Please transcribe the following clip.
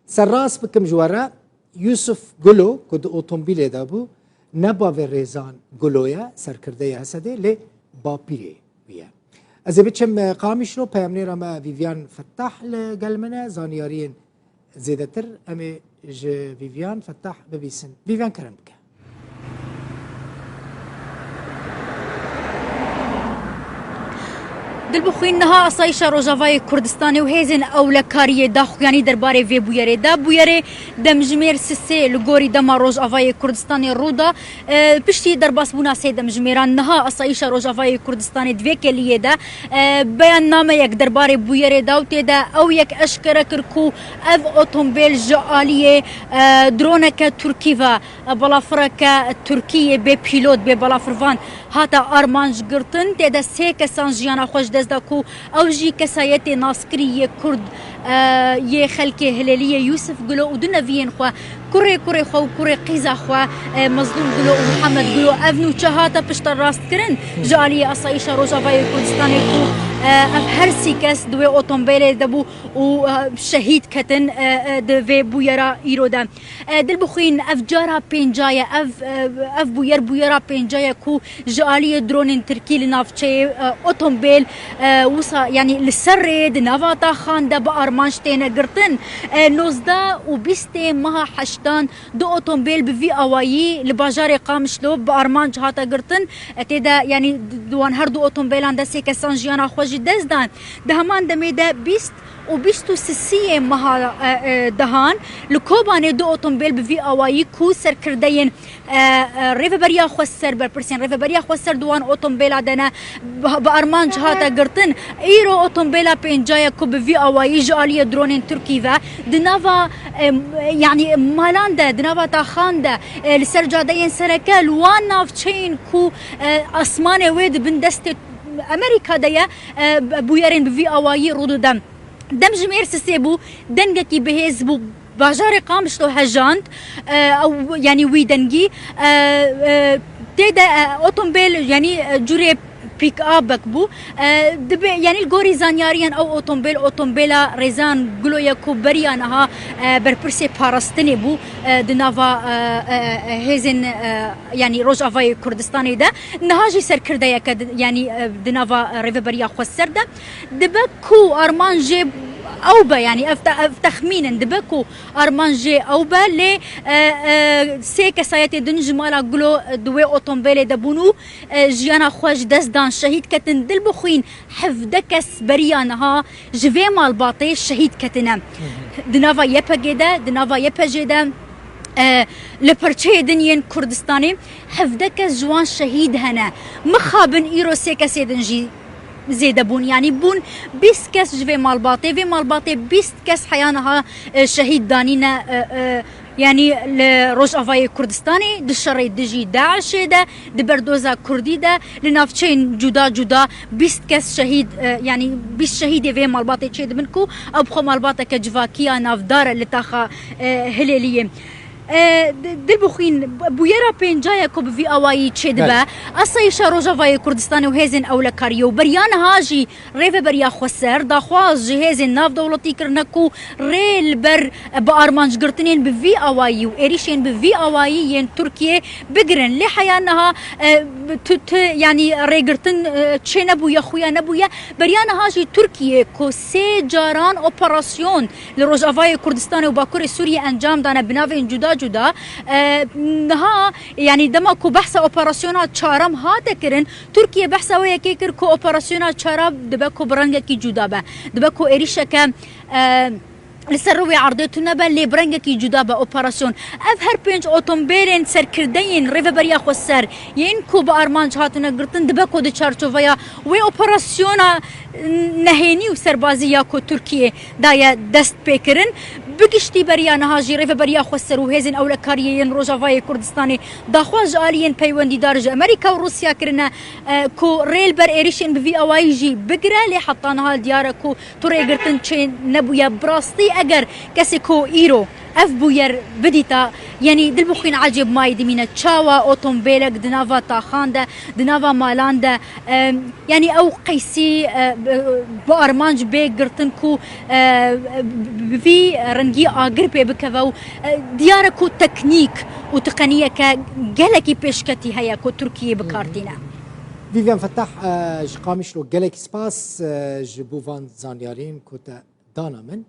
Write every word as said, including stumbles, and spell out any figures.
Serrast bikim ji we re, Yusuf Gulo ku di otombîlê de bû, ne bavê Rêzan Gulo ye, serkirdeya H S D'ê, lê bapîrê wî ye. Ez ê biçim, e, Qamişlo, peyamnêra me Vîvyan Fettah li gel min e, zanyariyên zêdetir em ê ji Vîvyan Fettah bibîsin. Vîvyan, kerem bike. Dilbixwîn, niha Asayîşa Rojavayê Kurdistanê û hêzên ewlekariyê daxuyanî derbarê vê bûyerê de. Bûyerê demjimêr sisê li gorî dema Rojavayê Kurdistanê rû da. E, piştî derbasbûna sê demjimêran niha Asayîşa Rojavayê Kurdistanê di vê keliyê de, e, beyannameyek derbarê bûyerê da û tê de ew yek eşkere kir ku ev otombêl ji aliyê, e, droneke Tirkî ve, e, balafireke Tirkî yê bê pîlot, bê balafirvan hate armanc girtin. Tê de sê kesan jiyana xwe ji dest da ku ew jî kesayetê naskirî yê Kurd, e, yê xelkê Hilêliyê Yusuf Gulo û du neviyên xwe, kurê kurê xwe û kurê qîza xwe, e, Mezlûm Gulo û Mihemed Gulo. Ev nûçe hate piştrast kirin ji aliyê Asayîşa Rojavayê Kurdistanê ku, e, ev her sî kes di wê otombêlê de bû û, e, şehîd ketin, e, e, di vê bûyera îro de. E, Dilbixwîn, ev cara pênca ye, ev, e, ev bûyer bûyera pênca ye ku ji aliyê dronên Tirkî li navçeyê, e, otombêl, e, wisa, yanî li ser rê di nava taxan de bi armanc têne girtin. E, nozdeh û bîstê meha heştan du otombêl bi vî awayî li bajarê Qamişlo bi armanc hate girtin. E, tê de, yanî di, di wan her du otombêlan de sê kesan jiyana xwe ji dest dan. Di heman demê de bîst û bîst û sisiyê meha, e, e, dehan li Kobanê du otombêl bi vî awayî ku serkirdeyên, e, e, Rêveberiya Xweser, berpirsên Rêveberiya Xweser di wan otombêla de ne, bi, bi armanc hate girtin. Îro otombêla pênca ye ku bi vî awayî ji aliyê dronên Tirkî ve di nava, e, yanî malan de, di nava taxan de, e, li ser cadeyên sereke, li wan navçeyên ku, e, asmanê wê di bin destê Amerîka de ye, e, bûyerên bi vî awayî rû dide. Demjimêr sisê bû, dengekî bihêz bû, bajarê Qamişlo hejand, e, ew, yanî wî dengî, e, e, tê de, e, otombêl, yanî, e, cûrê pick-up bû. E, dibe, yanî li gorî zanyariyan ew otombêl, otombêla Rêzan Gulo ye ku beriya niha, e, berpirsê parastinê bû, e, di nava, e, e, e, hêzên, e, yanî Rojavayê Kurdistanê de. Niha jî serkirdeyeke di, yanî, e, di nava Rêveberiya Xweser de. Dibe ku armanc jê ew be, yanî ev te-, ev texmîn in, dibe ku armanc jê ew be, lê, e, e, sê kesayetê din ji mala Gulo, e, di wê otombêlê de bûn û, e, jiyana xwe ji dest dan, şehîd ketin. Dilbixwîn, hevdeh kes beriya niha ji vê malbatê şehîd ketine. Di nava Y P G'ê de, di nava Y P J'ê de, e, li perçeyê din yên Kurdistanê hevdeh kes ji wan şehîd hene. Mixabin îro sê kesê din jî zêde bûn. Yanî bûn bîst kes ji vê malbatê. Vê malbatê bîst kes heya niha, e, şehîd danîne, e, e, yanî li Rojavayê Kurdistanê di şerê dijî DAIŞ'ê de, di berdoza Kurdî de, li navçeyên cuda cuda bîst kes şehîd, e, yanî bîst şehîdê vê malbatê çêdibin ku ew bi xwe malbateke civakî ya navdar e li taxa, e, Hilêliyê. E, di-, Dilbixwîn, bûyera pênca ye ku bi vî awayî çêdibe. Belê. Asayîşa Rojavayê Kurdistanê û hêzên ewlekariyê û beriya niha jî Rêveberiya Xweser daxwaz ji hêzên navdewletî kirine ku rê li ber, e, bi armancgirtinên bi vî awayî û êrîşên bi vî awayî yên Tirkiyê bigirin. Lê heya niha, e, tu, tu, yanî rêgirtin, e, çê nebûye, xuya nebûye. Beriya niha jî Tirkiye ku sê caran operasyon li Rojavayê Kurdistanê û Bakurê Sûriyê encam dane bi navên cuda cuda, e, niha, yanî dema ku behsa operasyona çarem hate kirin, Tirkiye behsa wê yekê kir ku operasyona çara dibe ku bi rengekî cuda be. Dibe ku êrîşeke, e, li ser rûyê erdê tune be, lê bi rengekî cuda be operasyon. Ev her pênc otombêlên serkirdeyên Rêveberiya Xweser yên ku bi armanc hatine girtin, dibe ku di çarçoveya wê operasyona nehênî û serbazî ya ku Tirkiye daye dest pê kirin. Bi giştî beriya niha jî Rêveberiya Xweser û hêzên ewlekariyê yên Rojavayê Kurdistanê daxwaz ji aliyên peywendîdar ji Amerîka û Rûsya kirine, e, ku rê li ber êrîşên bi vî awayî jî bigire, lê heta niha diyar e ku tu rêgirtin çê nebûye. Bi rastî eger kesê ku îro ev bûyer bidîta, yanî dil bi xwîn ecêb mayî dimîne, çawa otomobêlek di nava taxan de, di nava malan de, e, yanî ew qeysî, e, bi, bi armanc bê girtin ku, e, bi vî rengî agir pê bikeve û, e, diyar e ku teknîk û tiqeniyeke gelekî pêşketî heye ku Tirkiyê bi kar tîne. Vivian Fetah, e, ji Qamişlo gelekî spas, e, ji bo van zanyariyên ku te dana min.